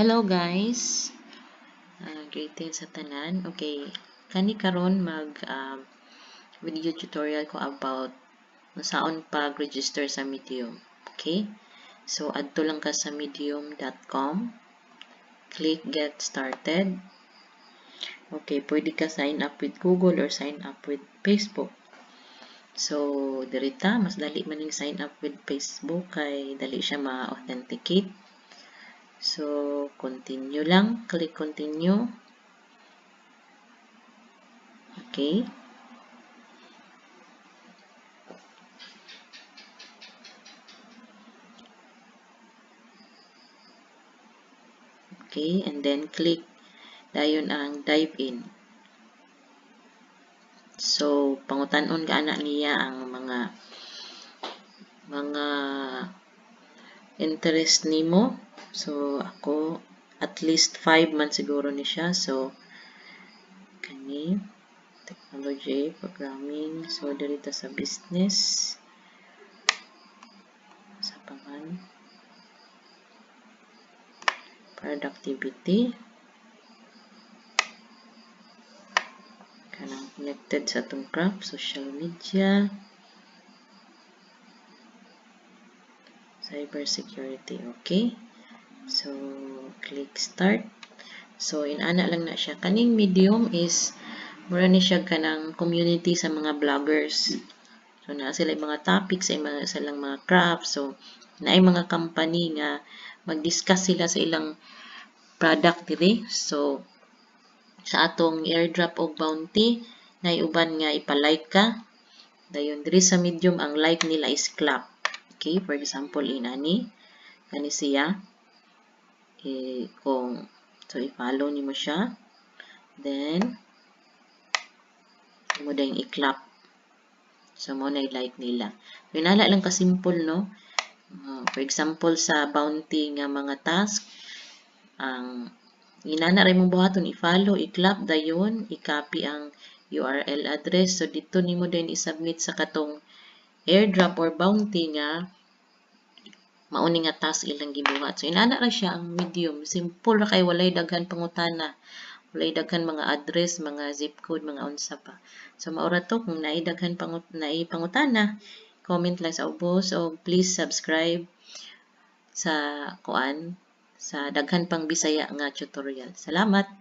Hello guys. Greetings sa tanan. Okay, kani karon mag video tutorial ko about unsaon pag-register sa Medium. Okay? So adto lang ka sa medium.com. Click get started. Okay, pwede ka sign up with Google or sign up with Facebook. So, dirita mas dali man ning sign up with Facebook kay dali siya ma-authenticate. So, continue lang. Click continue. Okay. Okay, and then click dayon ang dive in. So, pangutan-on ka ana niya ang mga interest nimo. So, ako at least 5 man siguro ni siya. So, kani technology, programming. So, dirita sa business. Sa pangan. Productivity. Kanang connected sa atong craft, social media, cybersecurity. Okay. So, click start. So, inana lang na siya. Kaning Medium is mura ni siya kanang community sa mga bloggers. So, naa sila mga topics sa mga silang mga crafts. So, naay mga company nga mag-discuss sila sa ilang product diri. So, sa atong airdrop og bounty, naay uban nga ipa-like ka. Dayon diri sa Medium ang like nila is clap. Okay, for example inani kani siya. Eh, kung so i-follow nimo siya, then mo dayong i-clap. So mo na i-like nila. So inala lang ka simple, no? For example sa bounty nga mga task, ang inana ra imong buhaton, i-follow, i-clap dayon, i-copy ang URL address. So dito nimo din i-submit sa katong airdrop or bounty nga mauni nga task ilang gibuhat. So inana ra siya ang Medium. Simple ra kay walay daghan pangutana. Walay daghan mga address, mga zip code, mga unsa pa. So mao ra to. Kung naay daghan naay pangutana, comment lang sa ubos o please subscribe sa kuan sa daghan pang Bisaya nga tutorial. Salamat.